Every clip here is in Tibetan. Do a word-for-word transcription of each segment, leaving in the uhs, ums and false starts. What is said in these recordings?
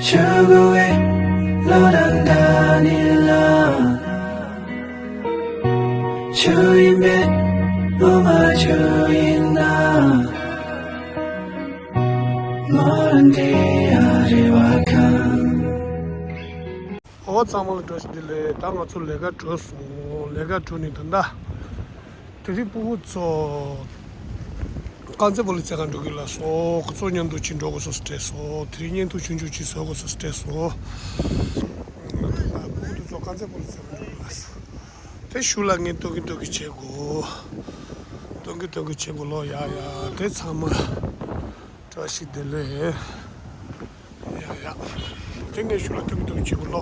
ཆུ་བོའི་ལོ་ཟླ་འདི་ནི་ལ། ཆུ་ཡིན་པས་ངོ་མ་ཆུ་ཡིན་ན། ངོ་རང་འདི་ཡ་རེ་བ་ཁང་། ཨོ་ཚང་མ་ལ་བཀྲ་ཤིས་བདེ་ལེགས། ད་ང་ཚོ་ལས་ཀ་གྲོལ་སོང་། ལས་ཀ་གྲོལ་ནས་ད་ལྟ། དེ་རིང་སྤུ་གུ་ཚོ་དཀར་མཛེས་པོ་ལི་རྩེ་ག་འགྲོ་གི་ལ་སོ། ཁོ་ཚོ་མཉམ་དུ་ཅིག་འགྲོ་དགོས་སོ་སོ་སྤྲད་སོ། དེ་རིང་བརྙན་ཐུང་ཆུང་ཆུང་ཅིག་བཟོ་དགོས་སོ་སོ་སྤྲད་སོ། སྤུ་གུ་དེ་ཚོ་དཀར་མཛེས་པོ་ལི་རྩེ་ག་འགྲོ་གི་ལ་སོ། དེ་གཞུག་ལ་ངས་སྟོན་གི་སྟོན་གི་བྱེད་དགོས། སྟོན་གི་སྟོན་གི་བྱེད་དགོས་ལོ་ཡ་ཡ། དེ་ཚང་མ་བཀྲ་ཤིས་བདེ་ལེགས། ཡ་ཡ། དེ་ངས་གཞུག་ལ་སྟོན་གི་སྟོན་གི་བྱེད་དགོས་ལོ།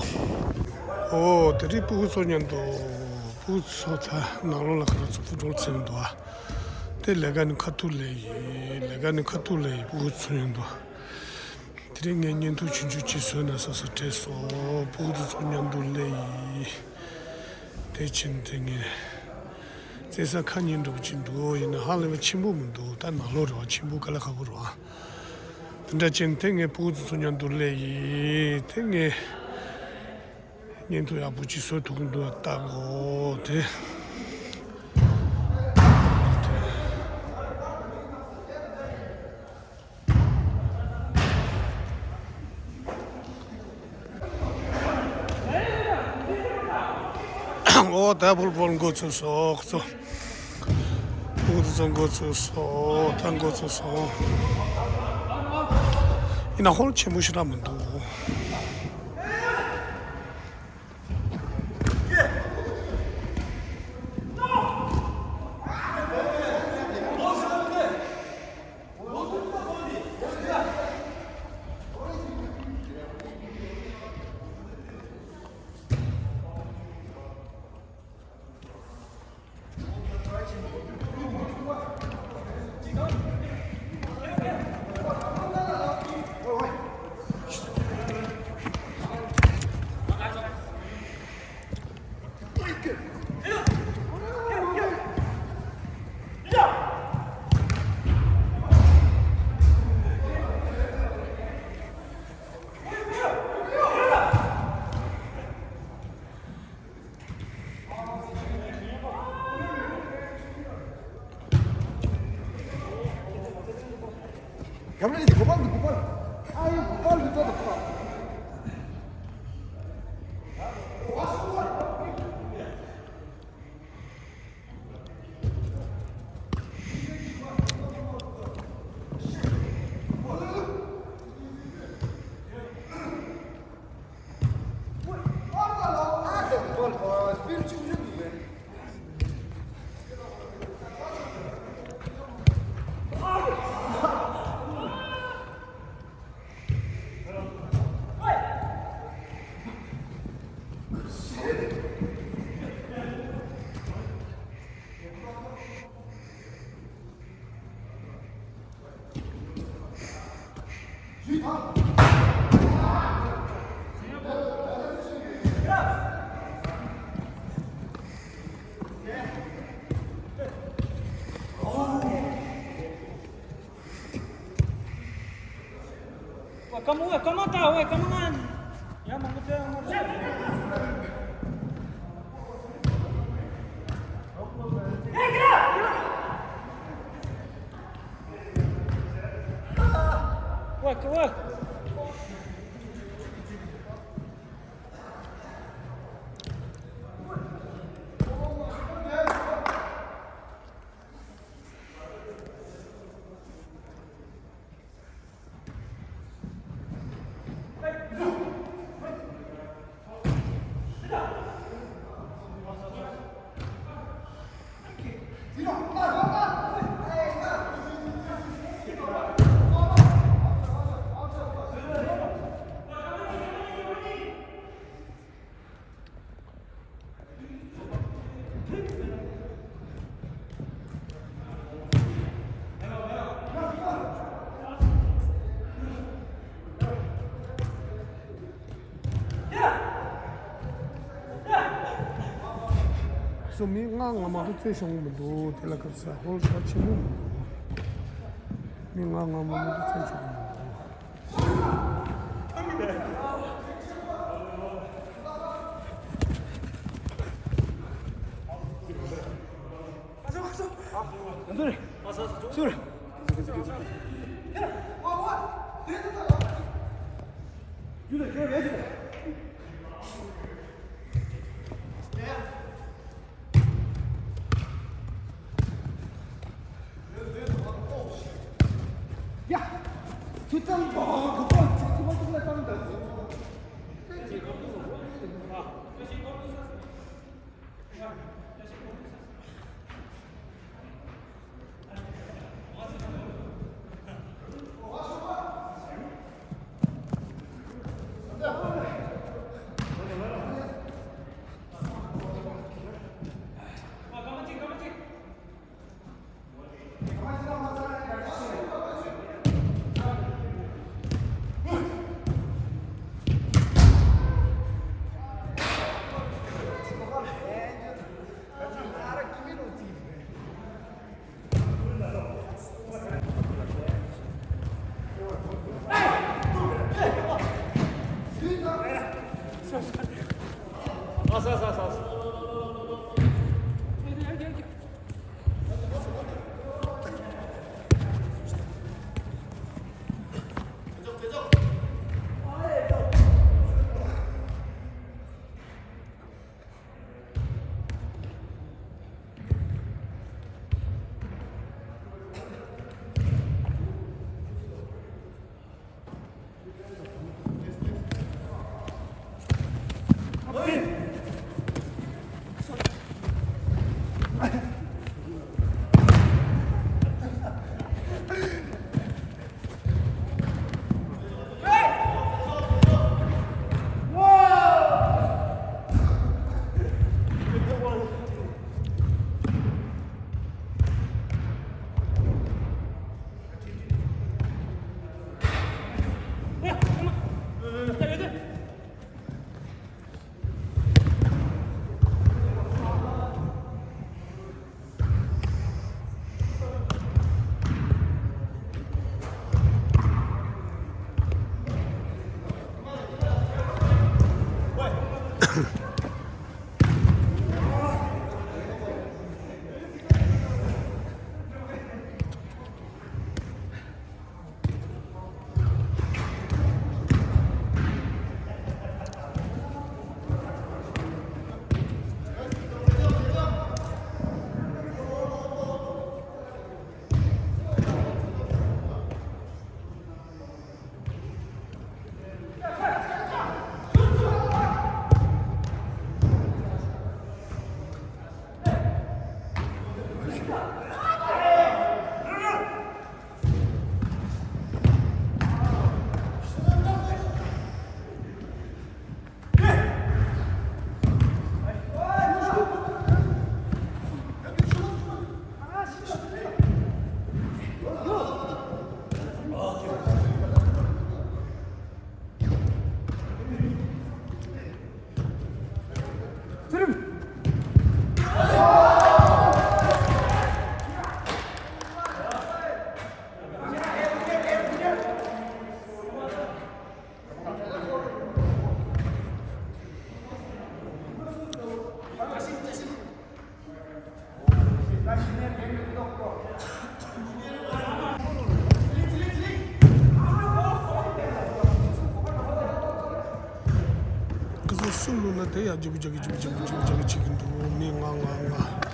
ཨོ་དེ་རིང་སྤུ་གུ་ཚོ་མཉམ་དུ། སྤུ་གུ་ཚོ་ད་ནང་ལོགས་ལ་ཁ་ར་ཚོ་ཕུ་ཊི་བོལ་རྩེ་གི་འདུག་ཨ། དེ་ལས་ཀ་ནི་ཁ་ཐུག་ལས་ཡིན། ལས་ཀ་ནི་ཁ་ཐུག་ལས་ཡིན། སྤུ་གུ་ཚོ་མཉམ་དུ། དེ་རིང་ངས་བརྙན་ཐུང་ཆུང་ཆུང་ཅིག་བཟོས་ན་བཟོ་ས་སྤྲད་སོང་། སྤུ་གུ་དེ་ཚོ་མཉམ་དུ་སླེབས་ཡིན། དེ་ཕྱིན་དེ་ངས་རྩེ་ས་ཁ་ཉིན་འགྲོ་གི་ཅིག་འདུག་ཡིན་ན་ཧ་ལས་པ་ཆེན་པོ་མི་འདུག་ད་ནང་ལོགས་རེད་བ། ཆེན་པོ་དཀའ་ལས་ཁག་པོ་རེད་བ། དེ་འདྲ་ཕྱིན་དེ་ངས་སྤུ་གུ་དེ་ཚོ་མཉམ་དུ་སླེབས་ཡིན། དེ་ངས་བརྙན་ཐུང་ཡག་པོ་ཅིག་བཟོ་ཐུབ་ཀྱི་འདུག་ལྟ་གོ་དེ། ཨོ་ད་ཕུ་ཊི་བོལ་འགོ་ཚུགས་སོང་། ཚོ། ཕུ་ཊི་བོལ་འགོ་ཚུགས་སོང་། ད་འགོ་ཚུགས་སོང་། ཡིན་ན་ཧོལ་ཆེན་པོ་ཞེ་དྲག་མི་འདུག་སོ་མི་ལྔ་ལྔ་མ་གཏོགས་རྩེད་ཤོང་གི་མི་འདུག་དེ་ལ་སྐབས་སུ་ཧོལ་ཁ་ཆེན་པོ་མི་འདུག་མི་ལྔ་ལྔ་མ་མི་འདུག་རྩེད་ཆོག་གི་མི་འདུག་ཁོ་ཚོ་སུ་བླུགས་ན་དེ་ཡང་ལྗིད་པོ་རྒྱག་གི་ལྗིད་པོ་རྒྱག་གི་ལྗིད་པོ་རྒྱག་གི་བྱེད་ཀྱི་འདུག་མི་ལྔ་ལྔ་ལྔ།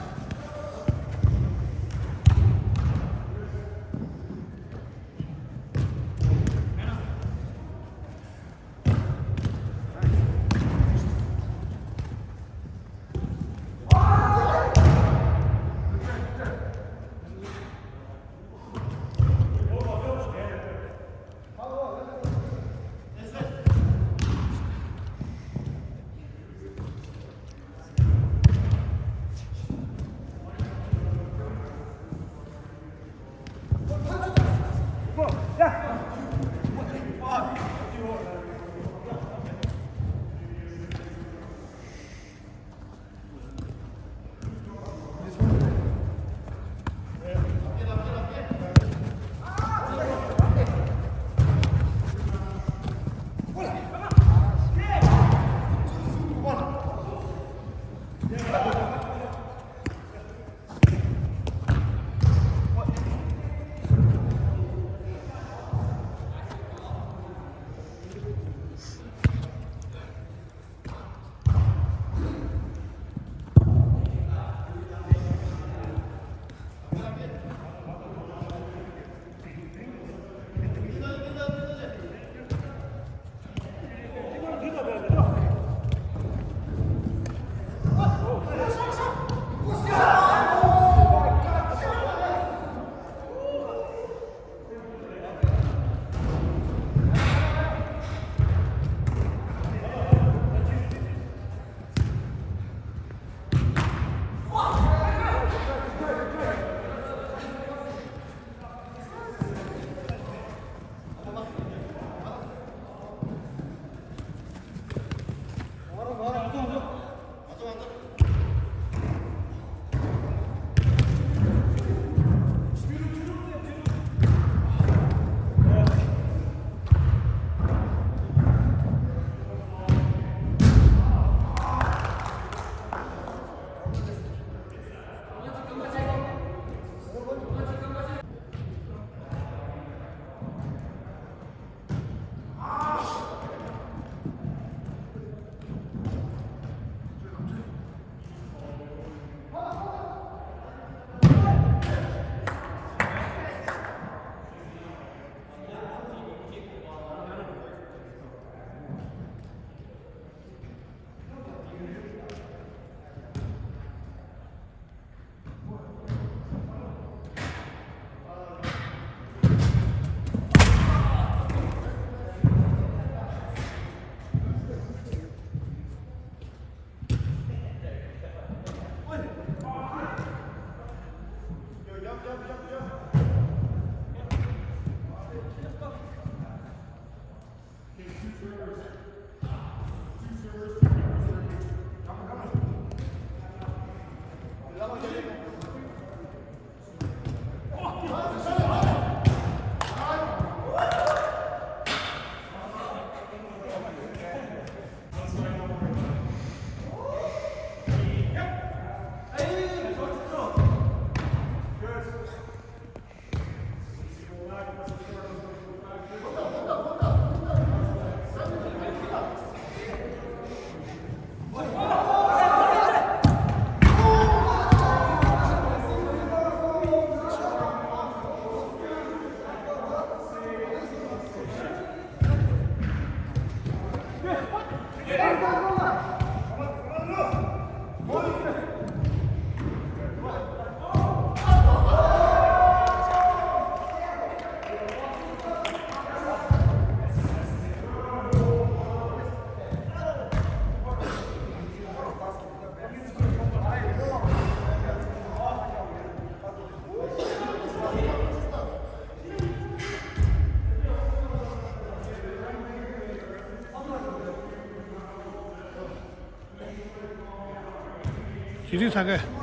དེ་དུས་ཚ་གས།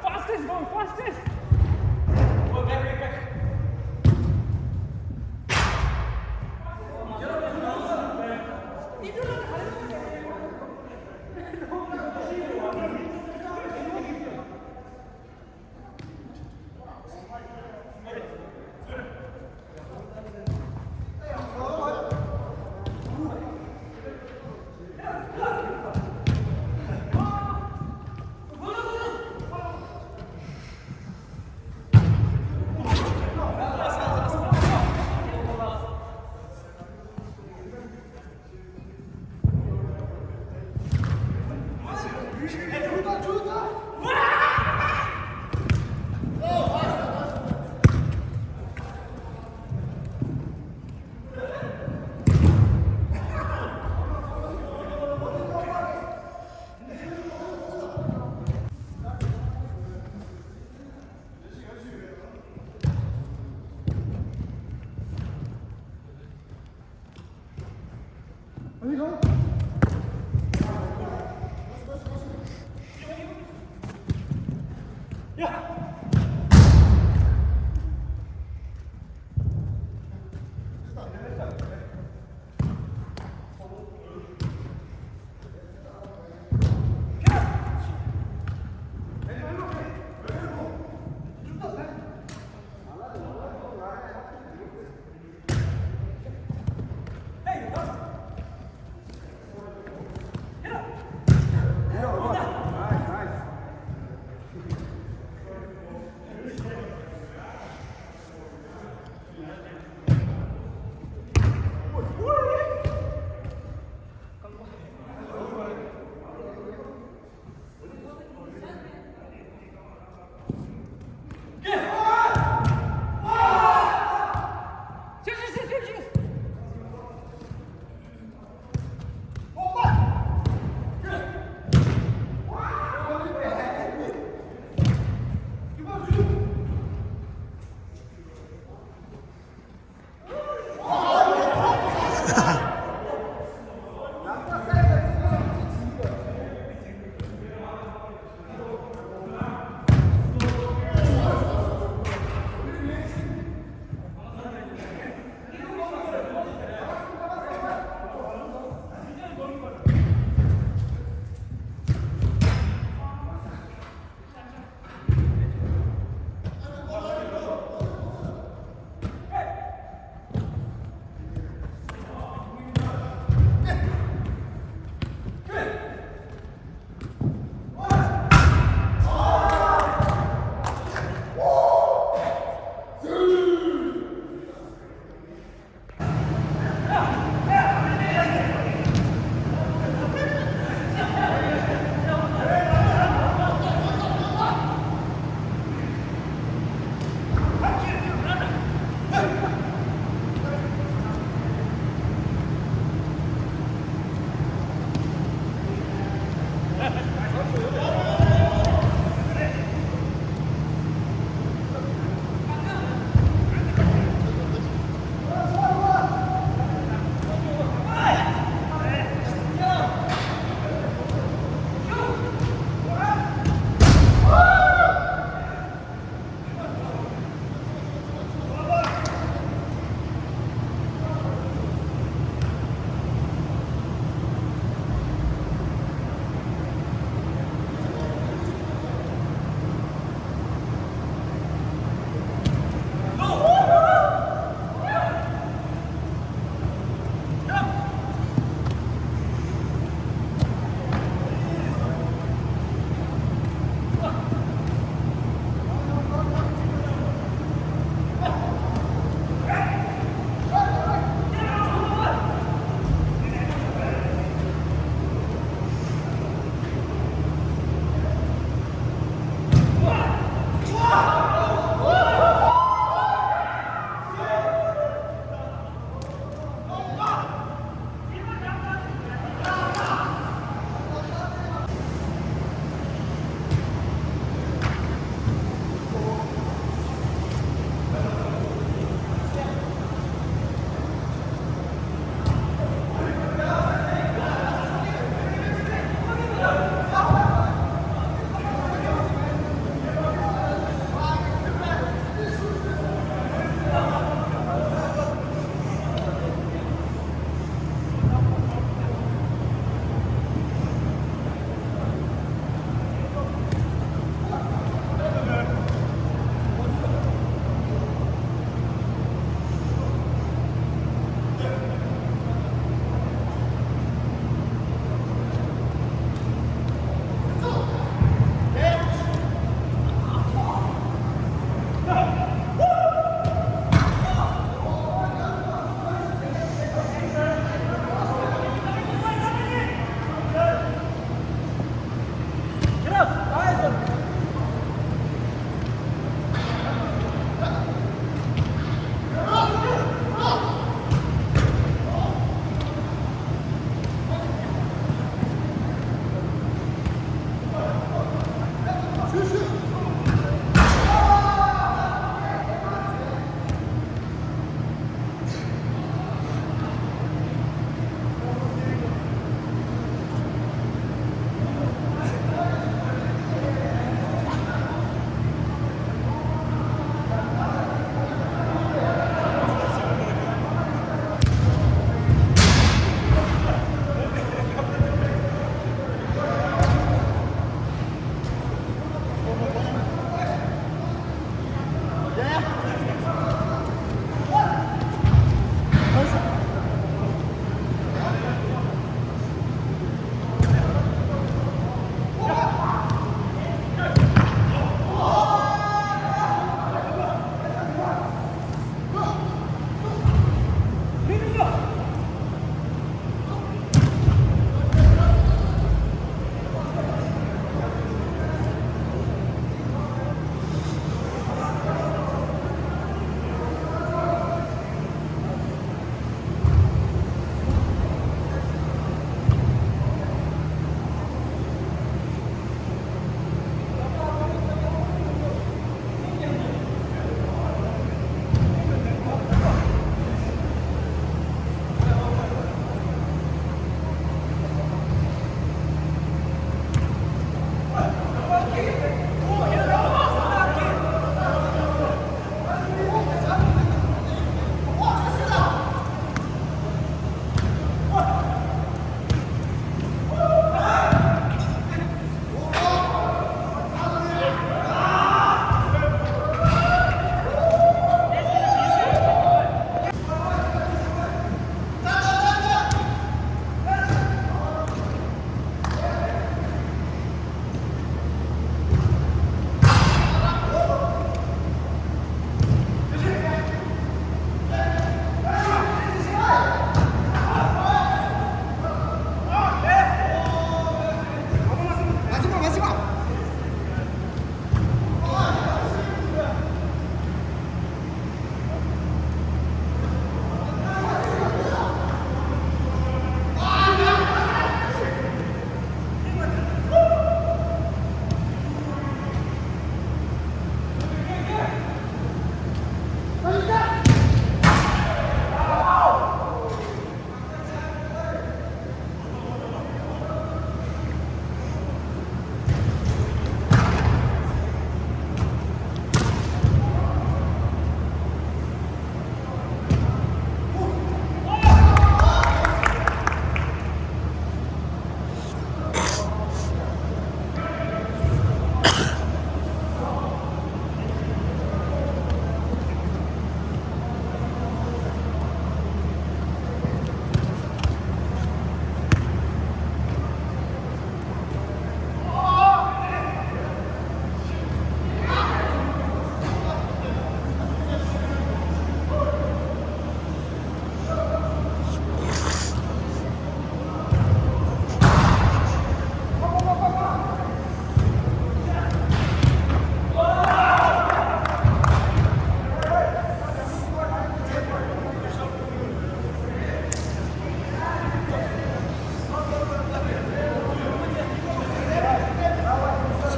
Fastest, bro, fastest. Go back, back, back.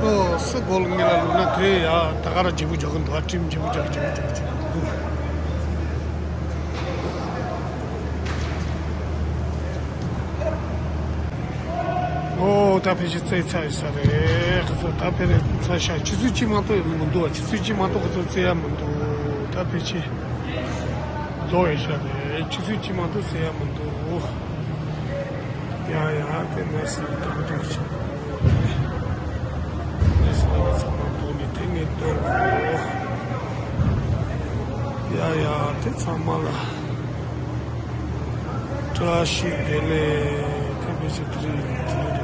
སོ་སོ་གོལ་ངེས་ལ་ལུག་ན་དེ་ཡ་ད་ག་ར་བརྗེ་པོ་རྒྱག་གི་འདུག་ཨ་ཊིམ་བརྗེ་པོ་རྒྱག་རྒྱག་རྒྱག་རྒྱག་འདུག་ཨོ་ད་ཕལ་ཆེར་རྩེད་ཚར་ཡོད་ས་རེད། ཁ་ཚ་ད་ཕལ་རེད་ཚར་ཤག་ཆུ་ཚོད་གཅིག་མ་གཏོགས་མི་འདུག་ཨ་ཆུ་ཚོད་གཅིག་མ་གཏོགས་ཁ་ཚ་རྩེད་ཡ་མི་འདུག་ད་ཕལ་ཆེར་རྫོགས་ཡོད་ས་རེད། ཆུ་ཚོད་གཅིག་མ་གཏོགས་རྩེད་ཡ་མི་འདུག་ཡ་ཡ་དེ་ནས་སི་ཏག་ཏག་ཅིག་ནས་སི་ལ་ཚང་མ་འདུག་ནི་དེ་ངས་སྟོན་དགོས། ཡ་ཡ་དེ་ཚང་མ་ལ་བཀྲ་ཤིས་བདེ་ལེགས། དེ་བས་ཅི་དེ་རིང་དེ་རིང་